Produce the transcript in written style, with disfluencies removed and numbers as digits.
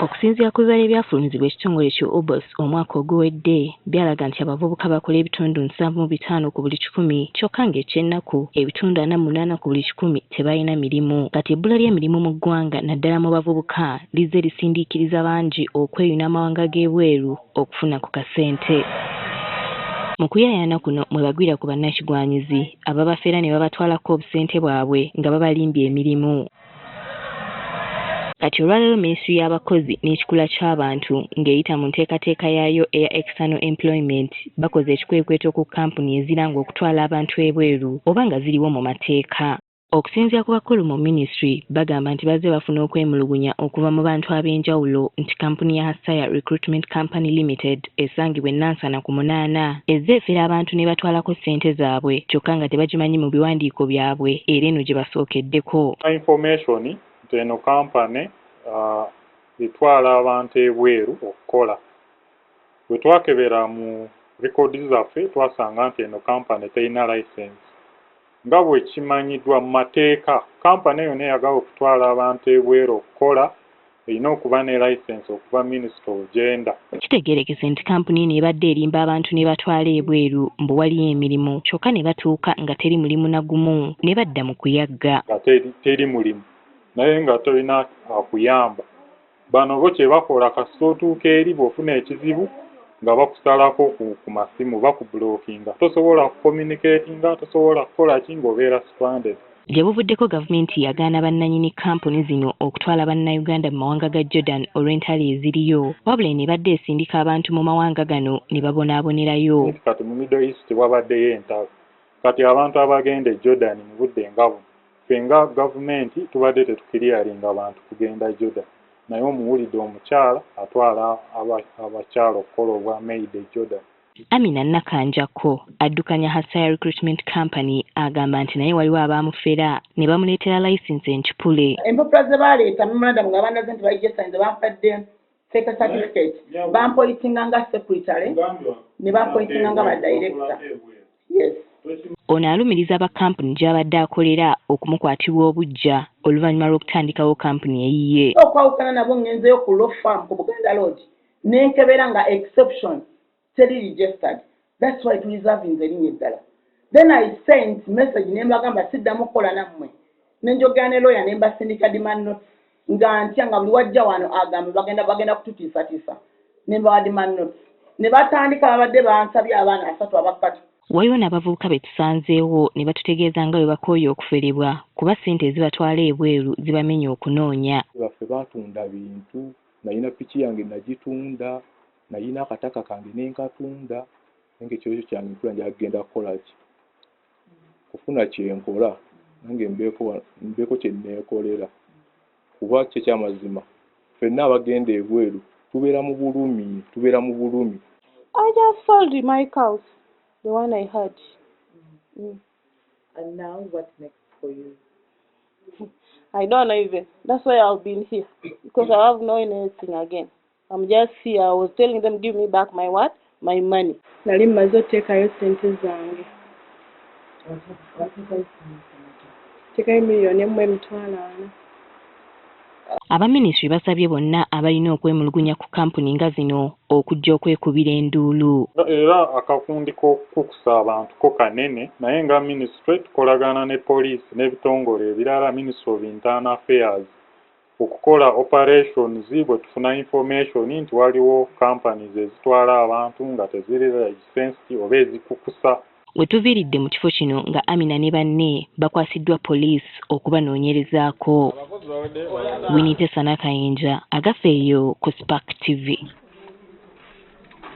Okusinziira ku bibalo ebyafulumizibwa ekitongole ki UBOS omwaka oguwedde, byalaga nti abavubuka bakola 75% ku buli kikumi, kyokka ng'ekyennaku 48% ku buli kikumi tebalina mirimu. Kati ebbula ly'emirimu mu ggwanga naddala mu bavubuka lizze lisindiikiriza bangi okweyuna amawanga g'ebweru okufuna ku kasente. Mu kuyaayaana kuno mwe bagwira ku bannakigwanyizi ababafera ne babatwalako obusente bwabwe nga babalimbye emirimu. Kati olwaleero minisitule y'abakozi n'ekikula ky'abantu ng'eyita mu nteekateeka yaayo eya External Employment bakoze ekikwekweto ku kkampuni eziranga okutwala abantu ebweru oba nga ziriwo mu mateeka. Okusinziira ku bakulu mu minisitule bagamba nti bazze bafuna okwemulugunya okuva mu bantu ab'enjawulo nti kkampuni ya Hasaya Recruitment Company Limited esangibwa e Nansana ku munaana ezze efera abantu ne batwalako ssente zaabwe kyokka nga tebagimanyi mu biwandiiko byabwe era eno gye basookeddeko. Information nti eno kampani etwala abantu ebweru okukola. Bwe twakebera mu records zaffe twasanga nti eno kampani terina license. Nga bwe kimanyiddwa mu mateeka, kampani yonna eyagala okutwala abantu ebweru okukola erina okuba ne license okuva Ministry of Gender. Kitegeerekese nti kkampuni eno ebadde erimba abantu ne batwala ebweru mbu waliyo emirimu kyokka ne batuuka nga teri mulimu na gumu ne badda mu kuyagga. Nga teri mulimu naye nga tolina akuyamba. Bano bo kye bakola kasita otuuka eri bw'ofuna ekizibu nga bakusalako ku masimu, bakublockinga, tosobola kucommunicatinga, tosobola kukola ki ng'obeera stranded. Gye buvuddeko gavumenti yagaana bannannyini kkampuni zino okutwala bannayuganda mu mawanga ga Jordan olw'entalo eziriyo, wabula eno ebadde esindika abantu mu mawanga gano ne babonaabonerayo. Kati mu Middle East wabaddeyo entalo, kati abantu abagenda e Jordan mu budde nga buno, ffe nga gavumenti tubadde tetuclearinga bantu kugenda Jordan, naye omuwulidde omukyala atwala abakyala okukola obwa maid e Jordan. Amina Nakanjako addukanya Hasaya Recruitment Company agamba nti naye waliwo abaamufera ne bamuleetera layisinsi enkipule. Empapula ze baleeta, memorandum nga bandaze nti baregistarinze, bampadde fake certificate, bampointinga nga secretary ne bampointinga nga ba director, yes. Ono alumiriza aba kkampuni gy'abadde akolera okumukwatibwa obuggya oluvannyuma lw'okutandikawo kkampuni eyiye. Okwawukana nabo, ngenzeyo ku law firm ku Buganda Road nenkebera nga exception teri registered. That's why tureservinze erinnya eddala. Then I sent message ne mbagamba siddamu kukola nammwe, ne njogera ne lawyer ne mbasindika demand notes nga ntya nga buli wajja wano agamba bagenda kututiisatiisa, ne mbawa demand notes ne batandika. Babadde bansabye abaana asatu abakatu. Waliwo n'abavubuka be tusanzeewo ne batutegeeza nga bwe bakooye okuferebwa kuba ssente ezibatwala ebweru zibamenya okunoonya. Baffe batunda bintu, nalina piki yange nagitunda, nalina akataka kange nenkatunda, naye nga ekirooto kyange mpula njagala kugenda kukola ki, kufuna kyenkola nange mbeeko kye neekolera, kuba kyo ekyamazima ffenna abagenda ebweru tubeera mu bulumi, tubeera mu bulumi. I just sold my cows, the one I had. And now, what's next for you? I don't know even. That's why I've been here, because I have no anything again. I'm just here. I was telling them, "Give me back my what? My money." Nali mmaze oteekayo ssente zange. Teekayo 1,400,000. Aba minisitule basabye bonna abalina okwemulugunya ku kkampuni nga zino okujja okwekubira enduulu. Era akakundi k'okukukusa abantu ko kanene, naye nga minisitule tukolagana ne poliisi n'ebitongole ebirala, Ministry of Internal Affairs, okukola operations bwe tufuna information nti waliwo companies ezitwala abantu nga teziri licensed oba ezikukusa. We tuviiridde mu kifo kino nga Amina ne banne bakwasiddwa poliisi okubanoonyerezaako. Winitesa Nakayinja, Agafeeyo ku Spark TV.